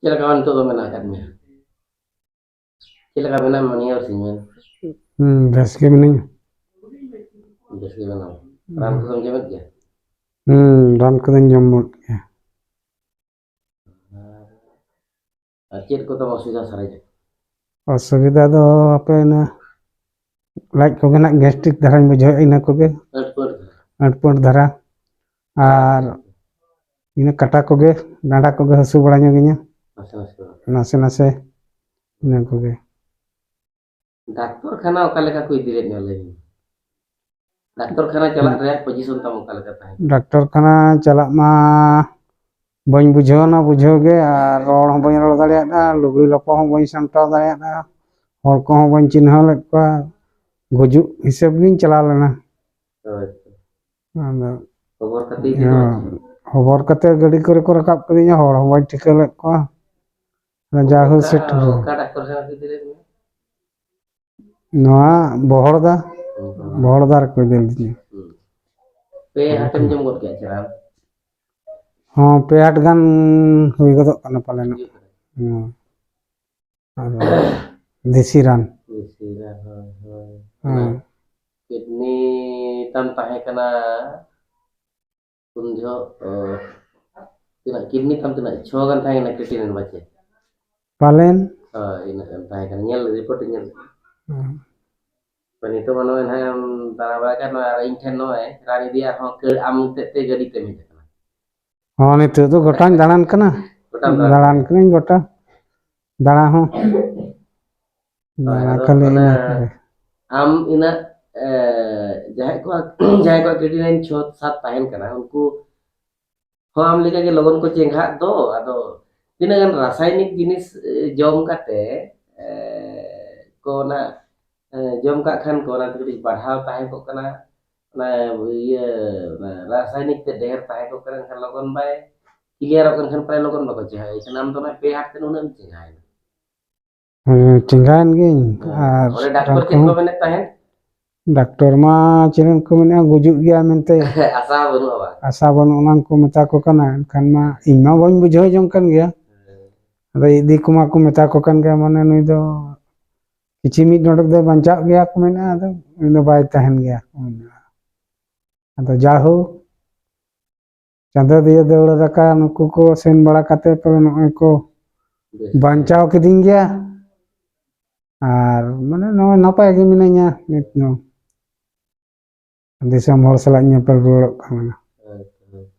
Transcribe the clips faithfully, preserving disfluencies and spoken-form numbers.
ᱪᱮᱫ ᱞᱮᱠᱟ ᱱᱤᱛᱚᱜ ᱫᱚ ᱢᱮᱱᱟᱜ ᱟᱠᱟᱫ ᱢᱮᱭᱟ? ᱪᱮᱫ ᱞᱮᱠᱟ ᱢᱮᱱᱟᱢᱟ ᱱᱤᱭᱟᱹ ᱵᱟᱨ ᱥᱤᱧ ᱢᱮ? ᱦᱩᱸ, ᱵᱮᱥ ᱜᱮ ᱢᱤᱱᱟᱹᱧᱟ᱾ ᱵᱮᱥ ᱜᱮ ᱢᱮᱱᱟᱢᱟ? ᱨᱟᱱ ᱠᱚᱫᱚᱢ ᱡᱚᱢᱮᱫ ᱜᱮᱭᱟ? ᱦᱩᱸ, ᱨᱟᱱ ᱠᱚᱫᱚᱧ ᱡᱚᱢ ᱜᱚᱫ ᱜᱮᱭᱟ᱾ ᱟᱨ ᱪᱮᱫ ᱠᱚ ᱛᱟᱢ ᱚᱥᱩᱵᱤᱫᱷᱟ ᱥᱟᱨᱮᱡ? ᱚᱥᱩᱵᱤᱫᱷᱟ ᱫᱚ ᱦᱟᱯᱮ ᱤᱱᱟᱹ ᱞᱟᱡ ᱠᱚᱜᱮ ᱱᱟᱜ gastric ᱫᱷᱟᱨᱟᱧ ᱵᱩᱡᱷᱟᱹᱣᱮᱫ, ᱤᱱᱟᱹ ᱠᱚᱜᱮ᱾ ᱟᱹᱴ ᱯᱟᱹᱴ ᱫᱷᱟᱨᱟ᱾ ᱟᱹᱴ ᱯᱟᱹᱴ ᱫᱷᱟᱨᱟ᱾ ᱟᱨ ᱤᱱᱟᱹ ᱠᱟᱴᱟ ᱠᱚᱜᱮ, ᱰᱟᱸᱰᱟ ᱠᱚᱜᱮ ᱦᱟᱹᱥᱩ ᱵᱟᱲᱟ ᱧᱚᱜᱤᱧᱟ᱾ ᱱᱟᱥᱮ ᱱᱟᱥᱮ᱾ ᱱᱟᱥᱮ ᱱᱟᱥᱮ, ᱤᱱᱟᱹ ᱠᱚᱜᱮ᱾ ᱰᱟᱠᱛᱚᱨ ᱠᱷᱟᱱᱟ ᱚᱠᱟ ᱞᱮᱠᱟ ᱠᱚ ᱤᱫᱤ ᱞᱮᱫ ᱢᱮᱭᱟ, ᱞᱟᱹᱭ ᱢᱮ? ᱰᱟᱠᱛᱚᱨ ᱠᱷᱟᱱᱟ ᱪᱟᱞᱟᱜ ᱨᱮᱭᱟᱜ position ᱛᱟᱢ ᱚᱠᱟ ᱞᱮᱠᱟ ᱛᱟᱦᱮᱸ ᱠᱟᱱᱟ? ᱰᱟᱠᱛᱚᱨ ᱠᱷᱟᱱᱟ ᱪᱟᱞᱟᱜ ᱢᱟ ᱵᱟᱹᱧ ᱵᱩᱡᱷᱟᱹᱣ ᱮᱱᱟ ᱵᱩᱡᱷᱟᱹᱣ ᱜᱮ, ᱟᱨ ᱨᱚᱲ ᱦᱚᱸ ᱵᱟᱹᱧ ᱨᱚᱲ ᱫᱟᱲᱮᱭᱟᱫᱼᱟ, ᱞᱩᱜᱽᱲᱤ ᱞᱟᱯᱚ ᱦᱚᱸ ᱵᱟᱹᱧ ᱥᱟᱢᱴᱟᱣ ᱫᱟᱲᱮᱭᱟᱫᱼᱟ, ᱦᱚᱲ ᱠᱚᱦᱚᱸ ᱵᱟᱹᱧ ᱪᱤᱱᱦᱟᱹᱣ ᱞᱮᱫ ᱠᱚᱣᱟ᱾ ᱜᱩᱡᱩᱜ ᱦᱤᱥᱟᱹᱵ ᱜᱤᱧ ᱪᱟᱞᱟᱣ ᱞᱮᱱᱟ᱾ ᱦᱳᱭ᱾ ᱟᱫᱚ ᱦᱚᱵᱚᱨ ᱠᱟᱛᱮ ᱤᱫᱤ ᱫᱚ ᱦᱮᱸ, ᱦᱚᱵᱚᱨ ᱠᱟᱛᱮ ᱜᱟᱹᱰᱤ ᱠᱚᱨᱮ ᱠᱚ ᱨᱟᱠᱟᱵ ᱠᱤᱫᱤᱧᱟ, ᱦᱚᱲ ᱦᱚᱸ ᱵᱟᱹᱧ ᱴᱷᱤᱠᱟᱹ ᱞᱮᱫ ᱠᱚᱣᱟ᱾ ᱡᱟ ᱦᱩᱭ ᱚᱠᱟ, ᱥᱮᱴᱮᱨ᱾ ᱚᱠᱟ ᱰᱟᱠᱛᱚᱨ ᱠᱷᱟᱱᱟ ᱠᱚ ᱤᱫᱤ ᱞᱮᱫ ᱢᱮᱭᱟ? ᱱᱚᱣᱟ ᱵᱚᱦᱚᱲᱫᱟ, ᱦᱩᱸ᱾ ᱵᱚᱦᱚᱲᱫᱟ ᱨᱮᱠᱚ ᱤᱫᱤ ᱞᱤᱫᱤᱧᱟ᱾ ᱦᱩᱸ᱾ ᱯᱮ ᱦᱟᱴᱮᱢ ᱡᱚᱢ ᱜᱚᱫ ᱠᱮᱫᱟ ᱥᱮ ᱨᱟᱱ? ᱦᱚᱸ, ᱯᱮ ᱦᱟᱴ ᱜᱟᱱ ᱦᱩᱭ ᱜᱚᱫᱚᱜ ᱠᱟᱱᱟ ᱯᱟᱞᱮᱱᱚᱜ᱾ ᱦᱩᱭᱩᱜ ᱠᱟᱱᱟ᱾ ᱦᱚᱸ᱾ ᱟᱫᱚ ᱫᱮᱥᱤ ᱨᱟᱱ᱾ ᱫᱮᱥᱤ ᱨᱟᱱ, ᱦᱳᱭ, ᱦᱳᱭ᱾ ᱦᱮᱸ᱾ ᱠᱤᱰᱱᱤ ᱛᱟᱢ ᱛᱟᱦᱮᱸ ᱠᱟᱱᱟ ᱩᱱ ᱡᱚᱦᱚᱜ, ᱚ, ᱛᱤᱱᱟᱹᱜ ᱠᱤᱰᱱᱤ ᱛᱟᱢ ᱛᱤᱱᱟᱹᱜ? ᱪᱷᱚ ᱜᱟᱱ ᱛᱟᱦᱮᱸ ᱠᱟᱱᱟ creatinine ᱵᱟᱪᱮ? ᱯᱟᱞᱮᱱ᱾ ᱦᱳᱭ, ᱤᱱᱟᱹᱜ ᱜᱟᱱ ᱛᱟᱦᱮᱸ ᱠᱟᱱᱟ᱾ ᱧᱮᱞ, report ᱤᱧ ᱧᱮᱞ ᱠᱮᱫᱟ᱾ ᱦᱮᱸ᱾ ᱛᱚ, ᱱᱤᱛᱚᱜ ᱢᱟ ᱱᱚᱜᱼᱚᱭ ᱱᱟᱦᱟᱜ ᱮᱢ ᱫᱟᱬᱟ ᱵᱟᱲᱟᱭ ᱠᱟᱱ, ᱱᱚᱣᱟ ᱟᱨ ᱤᱧ ᱴᱷᱮᱱ ᱱᱚᱜᱼᱚᱭ ᱨᱟᱱ ᱤᱫᱤ ᱟᱨᱦᱚᱸ ᱠᱟᱹ-, ᱟᱢ ᱦᱚᱛᱮᱡ ᱛᱮ ᱜᱟᱹᱰᱤ ᱛᱮᱢ ᱦᱮᱡ ᱟᱠᱟᱱᱟ᱾ ᱦᱚᱸ, ᱱᱤᱛᱚᱜ ᱫᱚ ᱜᱚᱴᱟᱧ ᱫᱟᱬᱟᱱ ᱠᱟᱱᱟ᱾ ᱜᱚᱴᱟᱢ ᱫᱟᱬᱟᱱ ᱫᱟᱬᱟᱱ ᱠᱟᱱᱟ᱾ ᱠᱟᱹᱱᱟᱹᱧ ᱜᱚᱴᱟ᱾ ᱫᱟᱬᱟ ᱦᱚᱸ᱾ ᱦᱳᱭ, ᱫᱟᱬᱟ ᱟᱫᱚ ᱠᱷᱟᱹᱞᱤ ᱚᱱᱟ ᱤᱱᱟᱹ ᱠᱚᱜᱮ᱾ ᱟᱢ ᱤᱱᱟᱹᱜ, ᱮ, ᱡᱟᱦᱟᱸᱭ ᱠᱚᱣᱟᱜ, ᱡᱟᱦᱟᱸᱭ ᱠᱚᱣᱟᱜ creatinine ᱪᱷᱚ ᱥᱟᱛ ᱛᱟᱦᱮᱱ ᱠᱟᱱᱟ, ᱩᱱᱠᱩ ᱦᱚᱸ ᱟᱢ ᱞᱮᱠᱟ ᱜᱮ ᱞᱚᱜᱚᱱ ᱠᱚ ᱪᱮᱸᱜᱷᱟᱜ ᱫᱚ᱾ ᱟᱫᱚ ᱛᱤᱱᱟᱹᱜ ᱜᱟᱱ ᱨᱟᱥᱟᱭᱱᱤᱠ ᱡᱤᱱᱤᱥ, ᱮ, ᱡᱚᱢ ᱠᱟᱛᱮ, ᱮ, ᱠᱚ ᱚᱱᱟ, ᱮ, ᱡᱚᱢ ᱠᱟᱜ ᱠᱷᱟᱱ ᱠᱚ ᱚᱱᱟ ᱛᱮ ᱠᱟᱹᱴᱤᱡ ᱵᱟᱲᱦᱟᱣ ᱛᱟᱦᱮᱸ ᱠᱚᱜ ᱠᱟᱱᱟ᱾ ᱚᱱᱟ ᱤᱭᱟᱹ, ᱚᱱᱟ ᱨᱟᱥᱟᱭᱱᱤᱠ ᱛᱮ ᱰᱷᱮᱨ ᱛᱟᱦᱮᱸ ᱠᱚᱜ ᱠᱟᱱᱟ, ᱮᱱᱠᱷᱟᱱ ᱞᱚᱜᱚᱱ ᱵᱟᱭ clearᱚᱜ ᱠᱟᱱ ᱠᱷᱟᱱ ᱯᱨᱟᱭ ᱞᱚᱜᱚᱱ ᱵᱟᱠᱚ ᱪᱮᱸᱜᱷᱟᱜᱼᱟ᱾ ᱮᱱᱠᱷᱟᱱ ᱟᱢ ᱫᱚ ᱚᱱᱟ ᱯᱮ ᱦᱟᱴ ᱛᱮ ᱱᱩᱱᱟᱹᱜ ᱮᱢ ᱪᱮᱸᱜᱷᱟᱭᱮᱱᱟ᱾ ᱦᱮᱸ, ᱪᱮᱸᱜᱷᱟᱭᱮᱱ ᱜᱤᱭᱟᱹᱧ᱾ ᱦᱮᱸ, ᱟᱨ ᱚᱸᱰᱮ ᱰᱟᱠᱛᱚᱨ ᱨᱟᱱ ᱪᱮᱫ ᱠᱚᱦᱚᱸ ᱠᱚ ᱢᱮᱱᱮᱫ ᱛᱟᱦᱮᱸᱫ? ᱰᱟᱠᱛᱚᱨ ᱢᱟ ᱪᱮᱫ ᱠᱚ ᱢᱮᱱᱮᱫᱼᱟ, ᱜᱩᱡᱩᱜ ᱜᱮᱭᱟ ᱢᱮᱱᱛᱮ᱾ ᱟᱥᱟ ᱵᱟᱹᱱᱩᱜᱼᱟ ᱵᱟᱝ? ᱟᱥᱟ ᱵᱟᱹᱱᱩᱜ, ᱚᱱᱟ ᱠᱚ ᱢᱮᱛᱟ ᱠᱚ ᱠᱟᱱᱟ᱾ ᱮᱱᱠᱷᱟᱱ ᱢᱟ ᱤᱧ ᱢᱟ ᱵᱟᱹᱧ ᱵᱩᱡᱷᱟᱹᱣ ᱡᱚᱝ ᱠᱟᱱ ᱜᱮᱭᱟ᱾ ᱦᱮᱸ᱾ ᱟᱫᱚ ᱤᱫᱤ ᱠᱚᱢᱟ ᱠᱚ ᱢᱮᱛᱟ ᱠᱚ ᱠᱟᱱ ᱜᱮᱭᱟ, ᱢᱟᱱᱮ ᱱᱩᱭ ᱫᱚ ᱠᱤᱪᱷᱤ ᱢᱤᱫ ᱰᱚᱸᱰᱮᱠ ᱫᱚᱭ ᱵᱟᱧᱪᱟᱜ ᱜᱮᱭᱟ ᱠᱚ ᱢᱮᱱᱟ, ᱟᱫᱚ ᱩᱱᱤ ᱫᱚ ᱵᱟᱭ ᱛᱟᱦᱮᱱ ᱜᱮᱭᱟ ᱠᱚ ᱢᱮᱱᱟ᱾ ᱟᱫᱚ ᱡᱟᱦᱳ, ᱪᱟᱸᱫᱚ ᱫᱤᱭᱟᱹ ᱫᱟᱹᱣᱲᱟᱹ ᱫᱟᱠᱟ ᱱᱩᱠᱩ ᱠᱚ ᱥᱮᱱ ᱵᱟᱲᱟ ᱠᱟᱛᱮ ᱯᱟᱞᱮ ᱱᱚᱜᱼᱚᱭ ᱠᱚ ᱵᱮᱥ᱾ ᱵᱟᱧᱪᱟᱣ ᱠᱤᱫᱤᱧ ᱜᱮᱭᱟ᱾ ᱟᱨ ᱢᱟᱱᱮ ᱱᱚᱜᱼᱚᱭ ᱱᱟᱯᱟᱭ ᱜᱮ ᱢᱤᱱᱟᱹᱧᱟ ᱱᱤᱛ ᱫᱚ᱾ ᱫᱤᱥᱚᱢ ᱦᱚᱲ ᱥᱟᱞᱟᱜ ᱧᱮᱯᱮᱞ ᱨᱩᱣᱟᱹᱲᱚᱜ ᱠᱟᱱᱟ᱾ ᱦᱳᱭ, ᱦᱳᱭ᱾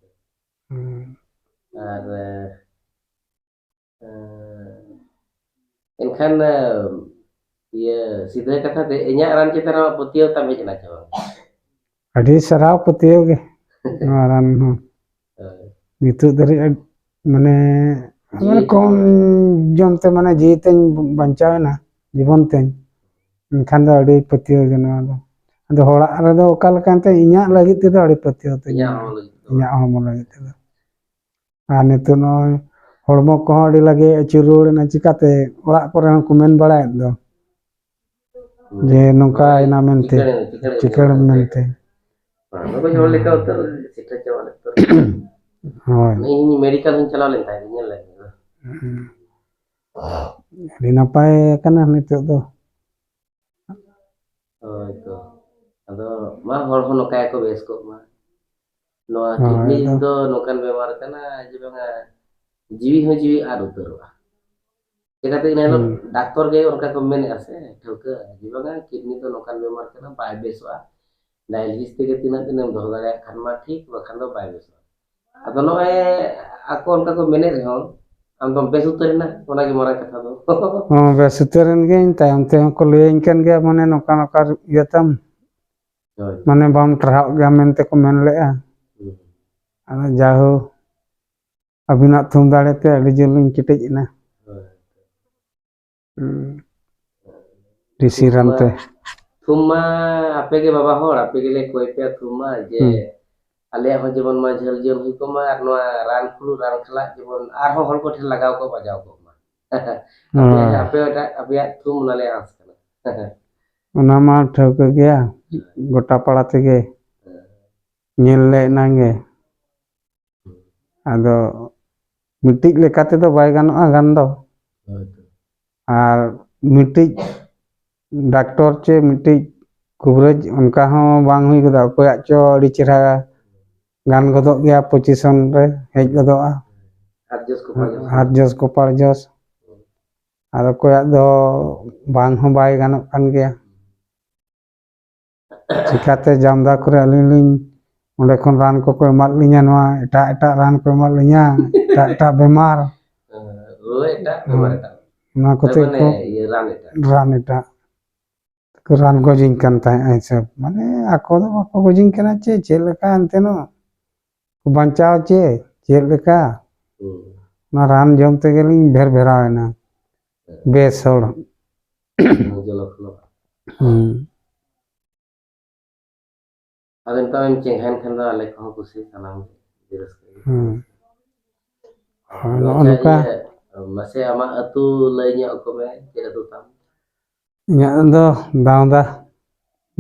ᱦᱩᱸ᱾ ᱟᱨ, ᱮᱸ, ᱮᱱᱠᱷᱟᱱ, ᱮᱸ, ᱤᱭᱟᱹ, ᱥᱤᱫᱷᱟᱹ ᱠᱟᱛᱷᱟ ᱛᱮ ᱤᱧᱟᱹᱜ ᱨᱟᱱ ᱪᱮᱛᱟᱱ ᱨᱮ ᱟᱢᱟᱜ ᱯᱟᱹᱛᱭᱟᱹᱣ ᱛᱟᱢ ᱦᱮᱡ ᱮᱱᱟ ᱪᱮ ᱵᱟᱝ? ᱟᱹᱰᱤ ᱥᱟᱨᱦᱟᱣ ᱯᱟᱹᱛᱭᱟᱹᱣ ᱜᱮ ᱱᱚᱣᱟ ᱨᱟᱱ ᱦᱚᱸ᱾ ᱦᱳᱭ᱾ ᱱᱤᱛᱚᱜ ᱫᱷᱟᱹᱨᱤᱡ ᱟᱹᱰ-, ᱢᱟᱱᱮ, ᱡᱤᱣᱤ ᱢᱟᱱᱮ ᱠᱚᱢ ᱡᱚᱢ ᱛᱮ ᱢᱟᱱᱮ ᱡᱤᱣᱤ ᱛᱤᱧ ᱵᱟᱧᱪᱟᱣ ᱮᱱᱟ, ᱡᱤᱵᱚᱱ ᱛᱤᱧ᱾ ᱮᱱᱠᱷᱟᱱ ᱫᱚ ᱟᱹᱰᱤ ᱯᱟᱹᱛᱭᱟᱹᱣ ᱜᱮ ᱱᱚᱣᱟ ᱫᱚ᱾ ᱟᱫᱚ ᱦᱚᱲᱟᱜ ᱨᱮᱫᱚ ᱚᱠᱟ ᱞᱮᱠᱟ ᱮᱱᱛᱮ ᱤᱧᱟᱹᱜ ᱞᱟᱹᱜᱤᱫ ᱛᱮᱫᱚ ᱟᱹᱰᱤ ᱯᱟᱹᱛᱭᱟᱹᱣ ᱛᱤᱧ ᱤᱧᱟᱹᱜ ᱢᱮᱱᱟᱜᱼᱟ᱾ ᱦᱚᱲᱢᱚ ᱞᱟᱹᱜᱤᱫ ᱫᱚ᱾ ᱤᱧᱟᱹᱜ ᱦᱚᱲᱢᱚ ᱞᱟᱹᱜᱤᱫ ᱛᱮᱫᱚ᱾ ᱟᱨ ᱱᱤᱛᱚᱜ ᱱᱚᱜᱼᱚᱭ ᱦᱚᱲᱢᱚ ᱠᱚᱦᱚᱸ ᱟᱹᱰᱤ ᱞᱟᱜᱮ ᱟᱹᱪᱩᱨ ᱨᱩᱣᱟᱹᱲ ᱮᱱᱟ, ᱪᱤᱠᱟᱛᱮ ᱚᱲᱟᱜ ᱠᱚᱨᱮ ᱦᱚᱸᱠᱚ ᱢᱮᱱ ᱵᱟᱲᱟᱭᱮᱫ ᱫᱚ ᱦᱩᱸ᱾ ᱡᱮ ᱱᱚᱝᱠᱟ ᱦᱳᱭ, ᱮᱱᱟ ᱢᱮᱱᱛᱮ, ᱪᱤᱠᱟᱹᱲ ᱮᱱᱟ, ᱪᱤᱠᱟᱹᱲ ᱮᱱᱟ ᱪᱤᱠᱟᱹᱲ ᱢᱮᱱᱛᱮ᱾ ᱢᱮᱱᱛᱮ᱾ ᱵᱟᱝ, ᱫᱚ ᱵᱟᱹᱧ ᱦᱚᱲ ᱞᱮᱠᱟ ᱩᱛᱟᱹᱨ ᱥᱮᱴᱮᱨ ᱪᱟᱵᱟ ᱞᱮᱱ ᱩᱛᱟᱹᱨ᱾ ᱦᱳᱭ᱾ ᱤᱧ ᱢᱮᱰᱤᱠᱮᱞ ᱦᱚᱸᱧ ᱪᱟᱞᱟᱣ ᱞᱮᱱ ᱛᱟᱦᱮᱸᱫ, ᱧᱮᱞ ᱞᱮᱫ ᱢᱮᱭᱟ᱾ ᱦᱩᱸ᱾ ᱟᱹᱰᱤ ᱱᱟᱯᱟᱭ ᱠᱟᱱᱟ ᱱᱤᱛᱚᱜ ᱫᱚ᱾ ᱦᱳᱭ ᱛᱚ᱾ ᱟᱫᱚ ᱢᱟ, ᱦᱚᱲ ᱦᱚᱸ ᱱᱚᱝᱠᱟ ᱜᱮᱠᱚ ᱵᱮᱥ ᱠᱚᱜ ᱢᱟ᱾ ᱱᱚᱣᱟ ᱦᱳᱭ, ᱠᱤᱰᱱᱤ ᱟᱫᱚ ᱫᱚ ᱱᱚᱝᱠᱟᱱ ᱵᱮᱢᱟᱨ ᱠᱟᱱᱟ ᱡᱮ ᱵᱟᱝᱟ, ᱡᱤᱣᱤ ᱦᱚᱸ ᱡᱤᱣᱤ ᱟᱫ ᱩᱛᱟᱹᱨᱚᱜᱼᱟ᱾ ᱪᱮᱠᱟᱛᱮ ᱤᱱᱟᱹ ᱦᱤᱞᱳᱜ ᱦᱩᱸ᱾ ᱰᱟᱠᱛᱚᱨ ᱜᱮ ᱚᱱᱠᱟ ᱠᱚ ᱢᱮᱱᱮᱫᱼᱟ ᱥᱮ, ᱴᱷᱟᱹᱣᱠᱟᱹ ᱡᱮ ᱵᱟᱝᱟ, ᱠᱤᱰᱱᱤ ᱫᱚ ᱱᱚᱝᱠᱟᱱ ᱵᱮᱢᱟᱨ ᱠᱟᱱᱟ, ᱵᱟᱭ ᱵᱮᱥᱚᱜᱼᱟ᱾ ᱰᱟᱭᱟᱞᱤᱥᱤᱥ ᱛᱮᱜᱮ ᱛᱤᱱᱟᱹᱜ ᱫᱤᱱᱮᱢ ᱫᱚᱦᱚ ᱫᱟᱲᱮᱭᱟᱜ ᱠᱷᱟᱱ ᱢᱟ ᱴᱷᱤᱠ, ᱵᱟᱠᱷᱟᱱ ᱫᱚ ᱵᱟᱭ ᱵᱮᱥᱚᱜᱼᱟ᱾ ᱟᱫᱚ ᱱᱚᱜᱼᱚᱭ ᱟᱠᱚ ᱚᱱᱠᱟ ᱠᱚ ᱢᱮᱱᱮᱫ ᱨᱮᱦᱚᱸ, ᱟᱢ ᱫᱚᱢ ᱵᱮᱥ ᱩᱛᱟᱹᱨ ᱮᱱᱟ, ᱚᱱᱟ ᱜᱮ ᱢᱟᱨᱟᱝ ᱠᱟᱛᱷᱟ ᱫᱚ᱾ ᱦᱚᱸ, ᱵᱮᱥ ᱩᱛᱟᱹᱨ ᱮᱱ ᱜᱤᱭᱟᱹᱧ᱾ ᱛᱟᱭᱚᱢ ᱛᱮᱦᱚᱸ ᱠᱚ ᱞᱟᱹᱭᱟᱹᱧ ᱠᱟᱱ ᱜᱮᱭᱟ, ᱢᱟᱱᱮ ᱱᱚᱝᱠᱟ ᱱᱚᱝᱠᱟ ᱤᱭᱟᱹ ᱛᱟᱢ, ᱦᱳᱭ᱾ ᱢᱟᱱᱮ ᱵᱟᱢ ᱴᱟᱨᱦᱟᱜ ᱜᱮᱭᱟ ᱢᱮᱱᱛᱮ ᱠᱚ ᱢᱮᱱ ᱞᱮᱫᱼᱟ᱾ ᱦᱩᱸ᱾ ᱟᱫᱚ ᱡᱟᱭᱦᱳᱠ, ᱟᱹᱵᱤᱱᱟᱜ ᱛᱷᱩᱢ ᱫᱟᱲᱮ ᱛᱮ ᱟᱹᱰᱤ ᱡᱳᱨ ᱞᱤᱧ ᱠᱮᱴᱮᱡ ᱮᱱᱟ᱾ ᱦᱳᱭ᱾ ᱦᱩᱸ᱾ ᱰᱤᱥᱤ ᱛᱷᱩᱢ ᱨᱟᱱ ᱢᱟ, ᱛᱮ᱾ ᱛᱷᱩᱢ ᱢᱟ ᱟᱯᱮ ᱜᱮ ᱵᱟᱵᱟ ᱦᱚᱲ, ᱟᱯᱮ ᱜᱮᱞᱮ ᱠᱚᱭ ᱯᱮᱭᱟ ᱛᱷᱩᱢ ᱢᱟ, ᱡᱮ ᱦᱩᱸ᱾ ᱟᱞᱮᱭᱟᱜ ᱦᱚᱸ ᱡᱮᱢᱚᱱ ᱢᱟ ᱡᱷᱟᱹᱞ ᱡᱷᱟᱹᱞ ᱦᱩᱭ ᱠᱚᱜ ᱢᱟ, ᱟᱨ ᱱᱚᱣᱟ ᱨᱟᱱ ᱠᱷᱩᱞ ᱨᱟᱱ ᱠᱷᱟᱞᱟᱜ ᱡᱮᱢᱚᱱ ᱟᱨᱦᱚᱸ ᱦᱚᱲ ᱠᱚ ᱴᱷᱮᱱ ᱞᱟᱜᱟᱣ ᱠᱚ ᱵᱟᱡᱟᱣ ᱠᱚᱜ ᱢᱟ᱾ ᱟᱯᱮ, ᱦᱳᱭ᱾ ᱟᱯᱮ ᱴᱟᱜ, ᱟᱯᱮᱭᱟᱜ ᱛᱷᱩᱢ ᱚᱱᱟ ᱞᱮ ᱟᱸᱥ ᱠᱟᱱᱟ᱾ ᱚᱱᱟ ᱢᱟ ᱴᱷᱟᱹᱣᱠᱟᱹ ᱜᱮᱭᱟ, ᱜᱚᱴᱟ ᱯᱟᱲᱟ ᱛᱮᱜᱮ ᱦᱮᱸ᱾ ᱧᱮᱞ ᱞᱮ ᱮᱱᱟᱝ ᱜᱮ᱾ ᱦᱩᱸ᱾ ᱟᱫᱚ ᱢᱤᱫᱴᱤᱡ ᱞᱮᱠᱟ ᱛᱮᱫᱚ ᱵᱟᱭ ᱜᱟᱱᱚᱜᱼᱟ ᱜᱟᱱ ᱫᱚ᱾ ᱦᱳᱭ ᱛᱚ᱾ ᱟᱨ ᱢᱤᱫᱴᱤᱡ ᱰᱟᱠᱛᱚᱨ ᱪᱮ ᱢᱤᱫᱴᱤᱡ ᱠᱩᱵᱨᱟᱹᱡ ᱚᱱᱠᱟ ᱦᱚᱸ ᱵᱟᱝ ᱦᱩᱭ ᱜᱚᱫᱚᱜᱼᱟ᱾ ᱚᱠᱚᱭᱟᱜ ᱪᱚ ᱟᱹᱰᱤ ᱪᱮᱦᱨᱟ ᱜᱟᱱ ᱜᱚᱫᱚᱜ ᱜᱮᱭᱟ, ᱯᱚᱡᱤᱥᱚᱱ ᱨᱮ ᱦᱮᱡ ᱜᱚᱫᱚᱜᱼᱟ᱾ ᱦᱟᱨ ᱡᱚᱥ ᱠᱚᱯᱟᱲ ᱡᱚᱥ᱾ ᱦᱟᱨ ᱡᱚᱥ ᱠᱚᱯᱟᱲ ᱡᱚᱥ᱾ ᱟᱨ ᱚᱠᱚᱭᱟᱜ ᱫᱚ ᱵᱟᱝ ᱦᱚᱸ ᱵᱟᱭ ᱜᱟᱱᱚᱜ ᱠᱟᱱ ᱜᱮᱭᱟ᱾ ᱪᱤᱠᱟᱛᱮ ᱡᱟᱢᱫᱟ ᱠᱚᱨᱮ ᱟᱹᱞᱤᱧ ᱞᱤᱧ, ᱚᱸᱰᱮ ᱠᱷᱚᱱ ᱨᱟᱱ ᱠᱚᱠᱚ ᱮᱢᱟᱫ ᱞᱤᱧᱟ, ᱱᱚᱣᱟ ᱮᱴᱟᱜ ᱮᱴᱟᱜ ᱨᱟᱱ ᱠᱚ ᱮᱢᱟᱫ ᱞᱤᱧᱟ, ᱮᱴᱟᱜ ᱮᱴᱟᱜ ᱵᱮᱢᱟᱨ᱾ ᱦᱮᱸ, ᱨᱩᱣᱟᱹ ᱮᱴᱟᱜ, ᱵᱮᱢᱟᱨ ᱮᱴᱟᱜ᱾ ᱚᱱᱟ ᱠᱚᱛᱮ ᱢᱟᱱᱮ ᱠᱚ ᱤᱭᱟᱹ, ᱨᱟᱱ ᱮᱴᱟᱜ᱾ ᱨᱟᱱ ᱮᱴᱟᱜ᱾ ᱠᱚ ᱨᱟᱱ ᱜᱚᱡᱤᱧ ᱠᱟᱱ ᱛᱟᱦᱮᱸᱫ ᱦᱤᱥᱟᱹᱵ᱾ ᱢᱟᱱᱮ ᱟᱠᱚ ᱫᱚ ᱵᱟᱠᱚ ᱜᱚᱡᱤᱧ ᱠᱟᱱᱟ ᱪᱮ ᱪᱮᱫ ᱞᱮᱠᱟ ᱮᱱᱛᱮ ᱱᱚ ᱵᱟᱧᱪᱟᱣ ᱪᱮ ᱪᱮᱫ ᱞᱮᱠᱟ? ᱦᱩᱸ᱾ ᱚᱱᱟ ᱨᱟᱱ ᱡᱚᱢ ᱛᱮᱜᱮ ᱞᱤᱧ ᱵᱷᱮᱨ ᱵᱷᱮᱨᱟᱣ ᱮᱱᱟ᱾ ᱦᱮᱸ᱾ ᱵᱮᱥ ᱦᱚᱲ᱾ ᱢᱚᱡᱽ ᱞᱚᱠᱷᱱᱚ᱾ ᱦᱩᱸ᱾ ᱟᱫᱚ ᱱᱤᱛᱚᱜ ᱮᱢ ᱪᱮᱸᱜᱷᱟᱭᱮᱱ ᱠᱷᱟᱱ ᱫᱚ ᱟᱞᱮ ᱠᱚᱦᱚᱸ ᱠᱩᱥᱤ ᱥᱟᱱᱟᱢ ᱜᱮ, ᱟᱹᱰᱤ ᱨᱟᱹᱥᱠᱟᱹ ᱜᱮ᱾ ᱦᱩᱸ᱾ ᱦᱳᱭ, ᱟᱫᱚ ᱱᱚᱜᱼᱚ ᱟᱪᱪᱷᱟ, ᱱᱚᱝᱠᱟ᱾ ᱤᱭᱟᱹ, ᱢᱟᱥᱮ ᱟᱢᱟᱜ ᱟᱹᱛᱩ ᱞᱟᱹᱭ ᱧᱚᱜ ᱟᱠᱚ ᱢᱮ, ᱪᱮᱫ ᱟᱹᱛᱩ ᱛᱟᱢ? ᱤᱧᱟᱹᱜ ᱫᱚ ᱫᱟᱣᱫᱟ,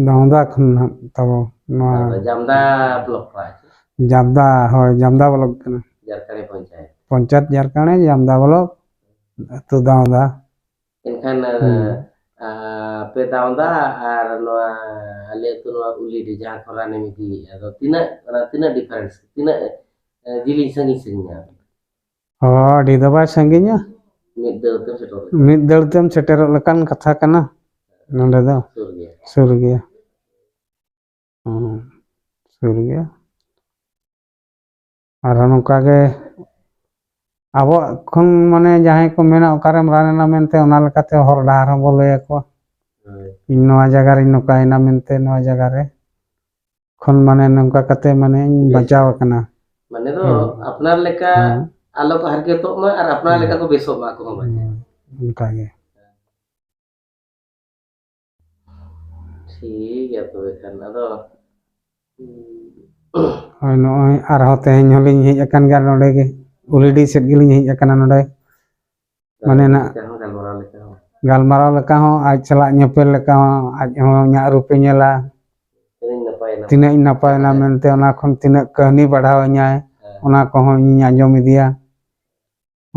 ᱫᱟᱣᱫᱟ ᱠᱷᱚᱱ ᱱᱟᱦᱟᱜ ᱛᱟᱵᱚ ᱱᱚᱣᱟ᱾ ᱟᱫᱚ ᱡᱟᱢᱫᱟ ᱵᱞᱚᱠ ᱯᱟᱲᱟᱜ ᱪᱮ? ᱡᱟᱢᱫᱟ, ᱦᱳᱭ, ᱡᱟᱢᱫᱟ ᱵᱞᱚᱠ ᱠᱟᱱᱟ᱾ ᱡᱟᱨᱠᱟᱲᱮ ᱯᱚᱧᱪᱟᱭᱮᱛ᱾ ᱯᱚᱧᱪᱟᱭᱮᱛ ᱡᱟᱨᱠᱟᱲᱮ, ᱡᱟᱢᱫᱟ ᱵᱞᱚᱠ, ᱟᱹᱛᱩ ᱫᱟᱣᱫᱟ᱾ ᱮᱱᱠᱷᱟᱱ, ᱦᱩᱸ᱾ ᱟ, ᱟᱯᱮ ᱫᱟᱣᱫᱟ ᱟᱨ ᱱᱚᱣᱟ ᱟᱞᱮ ᱟᱹᱛᱩ ᱱᱚᱣᱟ ᱩᱞᱤᱰᱤ ᱡᱟᱦᱟᱸ ᱠᱷᱚᱱ ᱨᱟᱱᱮᱢ ᱤᱫᱤᱭᱮᱫᱼᱟ, ᱟᱫᱚ ᱛᱤᱱᱟᱹᱜ, ᱚᱱᱟ ᱛᱤᱱᱟᱹᱜ ᱰᱤᱯᱷᱟᱨᱮᱱᱥ, ᱛᱤᱱᱟᱹᱜ, ᱮ, ᱡᱤᱞᱤᱧ ᱥᱟᱺᱜᱤᱧ ᱥᱟᱺᱜᱤᱧᱟ? ᱦᱚᱸ, ᱟᱹᱰᱤ ᱫᱚ ᱵᱟᱭ ᱥᱟᱺᱜᱤᱧᱟ᱾ ᱢᱤᱫ ᱫᱟᱹᱲ ᱛᱮᱢ ᱥᱮᱴᱮᱨᱚᱜ ᱞᱮᱠᱟ᱾ ᱢᱤᱫ ᱫᱟᱹᱲ ᱛᱮᱢ ᱥᱮᱴᱮᱨᱚᱜ ᱞᱮᱠᱟᱱ ᱠᱟᱛᱷᱟ ᱠᱟᱱᱟ ᱱᱚᱰᱮ ᱫᱚ᱾ ᱥᱩᱨ ᱜᱮᱭᱟ᱾ ᱥᱩᱨ ᱜᱮᱭᱟ᱾ ᱦᱚᱸ, ᱥᱩᱨ ᱜᱮᱭᱟ᱾ ᱟᱨᱦᱚᱸ ᱱᱚᱝᱠᱟ ᱜᱮ ᱟᱵᱚᱣᱟᱜ ᱠᱷᱚᱱ ᱢᱟᱱᱮ ᱡᱟᱦᱟᱸᱭ ᱠᱚ ᱢᱮᱱᱟ ᱚᱠᱟᱨᱮᱢ ᱨᱟᱱ ᱮᱱᱟ ᱢᱮᱱᱛᱮ, ᱚᱱᱟ ᱞᱮᱠᱟᱛᱮ ᱦᱚᱨ ᱰᱟᱦᱟᱨ ᱦᱚᱸ ᱵᱚ ᱞᱟᱹᱭ ᱟᱠᱚᱣᱟ᱾ ᱦᱳᱭ᱾ ᱤᱧ ᱱᱚᱣᱟ ᱡᱟᱭᱜᱟ ᱨᱤᱧ ᱱᱚᱝᱠᱟᱭᱮᱱᱟ ᱢᱮᱱᱛᱮ, ᱱᱚᱣᱟ ᱡᱟᱭᱜᱟ ᱨᱮ ᱠᱷᱚᱱ ᱢᱟᱱᱮ ᱱᱚᱝᱠᱟ ᱠᱟᱛᱮ ᱢᱟᱱᱮᱧ ᱵᱮᱥ᱾ ᱵᱟᱧᱪᱟᱣ ᱟᱠᱟᱱᱟ᱾ ᱢᱟᱱᱮ ᱫᱚ ᱦᱮᱸ᱾ ᱟᱯᱱᱟᱨ ᱞᱮᱠᱟ ᱦᱮᱸ᱾ ᱟᱞᱚ ᱠᱚ ᱦᱟᱨᱠᱮᱛᱚᱜ ᱢᱟ ᱟᱨ ᱟᱯᱱᱟᱨ ᱦᱮᱸ᱾ ᱞᱮᱠᱟ ᱠᱚ ᱵᱮᱥᱚᱜ ᱢᱟ ᱟᱠᱚ ᱦᱚᱸ ᱢᱟᱱᱮ᱾ ᱦᱮᱸ, ᱚᱱᱠᱟ ᱜᱮ᱾ ᱴᱷᱤᱠ ᱜᱮᱭᱟ ᱛᱚᱵᱮ ᱠᱷᱟᱱ, ᱟᱫᱚ, ᱦᱳᱭ, ᱱᱚᱜᱼᱚᱭ ᱟᱨᱦᱚᱸ ᱛᱮᱦᱮᱧ ᱦᱚᱸᱞᱤᱧ ᱦᱮᱡ ᱟᱠᱟᱱ ᱜᱮᱭᱟ ᱱᱚᱰᱮ ᱜᱮ, ᱩᱞᱤᱰᱤ ᱥᱮᱫ ᱜᱮᱞᱤᱧ ᱦᱮᱡ ᱟᱠᱟᱱᱟ ᱱᱚᱰᱮ᱾ ᱢᱟᱱᱮ ᱱᱟᱜ ᱞᱮᱠᱟ ᱦᱚᱸ, ᱜᱟᱞᱢᱟᱨᱟᱣ ᱞᱮᱠᱟ ᱦᱚᱸ᱾ ᱜᱟᱞᱢᱟᱨᱟᱣ ᱞᱮᱠᱟ ᱦᱚᱸ, ᱟᱡ ᱥᱟᱞᱟᱜ ᱧᱮᱯᱮᱞ ᱞᱮᱠᱟ ᱦᱚᱸ, ᱟᱡ ᱦᱚᱸ ᱤᱧᱟᱹᱜ ᱨᱩᱯᱮ ᱧᱮᱞᱟ᱾ ᱛᱤᱱᱟᱹᱜ ᱤᱧ ᱱᱟᱯᱟᱭᱮᱱᱟ᱾ ᱛᱤᱱᱟᱹᱜ ᱤᱧ ᱱᱟᱯᱟᱭᱮᱱᱟ ᱦᱮᱸ᱾ ᱢᱮᱱᱛᱮ, ᱚᱱᱟ ᱠᱷᱚᱱ ᱛᱤᱱᱟᱹᱜ ᱠᱟᱹᱦᱱᱤ ᱵᱟᱲᱦᱟᱣ ᱤᱧᱟᱭ, ᱦᱮᱸ᱾ ᱚᱱᱟ ᱠᱚᱦᱚᱸ ᱤᱧᱤᱧ ᱟᱸᱡᱚᱢ ᱤᱫᱤᱭᱟ᱾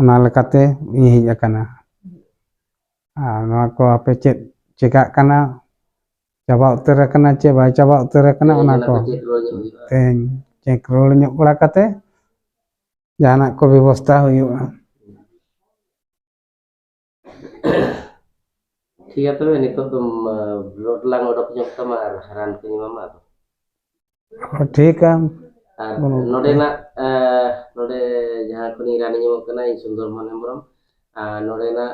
ᱚᱱᱟ ᱞᱮᱠᱟᱛᱮ ᱤᱧ ᱦᱮᱡ ᱟᱠᱟᱱᱟ᱾ ᱟᱨ ᱱᱚᱣᱟ ᱠᱚ ᱟᱯᱮ ᱪᱮᱫ ᱪᱮᱠᱟᱜ ᱠᱟᱱᱟ, ᱪᱟᱵᱟ ᱩᱛᱟᱹᱨ ᱟᱠᱟᱱᱟ ᱪᱮ ᱵᱟᱭ ᱪᱟᱵᱟ ᱩᱛᱟᱹᱨ ᱟᱠᱟᱱᱟ, ᱚᱱᱟ ᱠᱚ ᱪᱮᱠ ᱨᱩᱣᱟᱹᱲ ᱧᱚᱜ ᱦᱩᱭᱩᱜᱼᱟ᱾ ᱛᱮᱦᱮᱧ ᱪᱮᱠ ᱨᱩᱣᱟᱹᱲ ᱧᱚᱜ ᱵᱟᱲᱟ ᱠᱟᱛᱮ ᱡᱟᱦᱟᱱᱟᱜ ᱠᱚ ᱵᱮᱵᱚᱥᱛᱷᱟ ᱦᱩᱭᱩᱜᱼᱟ᱾ ᱴᱷᱤᱠ ᱜᱮᱭᱟ, ᱛᱚᱵᱮ ᱱᱤᱛᱚᱜ ᱫᱚ ᱵᱞᱚᱰ ᱞᱟᱝ ᱚᱰᱚᱠ ᱧᱚᱜ ᱛᱟᱢᱟ ᱟᱨ ᱨᱟᱱ ᱠᱚᱧ ᱮᱢᱟᱢᱟ ᱟᱫᱚ᱾ ᱴᱷᱤᱠᱟ᱾ ᱟᱨ ᱱᱚᱰᱮᱱᱟᱜ ᱱᱚᱰᱮ ᱡᱟᱦᱟᱸ ᱠᱷᱚᱱᱤᱧ ᱨᱟᱱᱤᱧ ᱮᱢᱚᱜ ᱠᱟᱱᱟ, ᱤᱧ ᱥᱩᱱᱫᱚᱨ ᱢᱳᱦᱚᱱ ᱦᱮᱢᱵᱨᱚᱢ᱾ ᱟᱨ ᱱᱚᱰᱮᱱᱟᱜ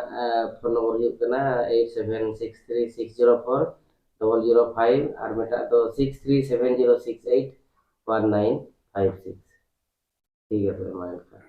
ᱯᱷᱳᱱ ᱱᱚᱢᱵᱚᱨ ᱦᱩᱭᱩᱜ ᱠᱟᱱᱟ eight seven six three six zero four double zero five, ᱟᱨ ᱢᱤᱫᱴᱟᱝ ᱫᱚ six three seven zero six eight one nine five six᱾ ᱴᱷᱤᱠ ᱜᱮᱭᱟ, ᱛᱚᱵᱮ ᱢᱟ ᱮᱱᱠᱷᱟᱱ᱾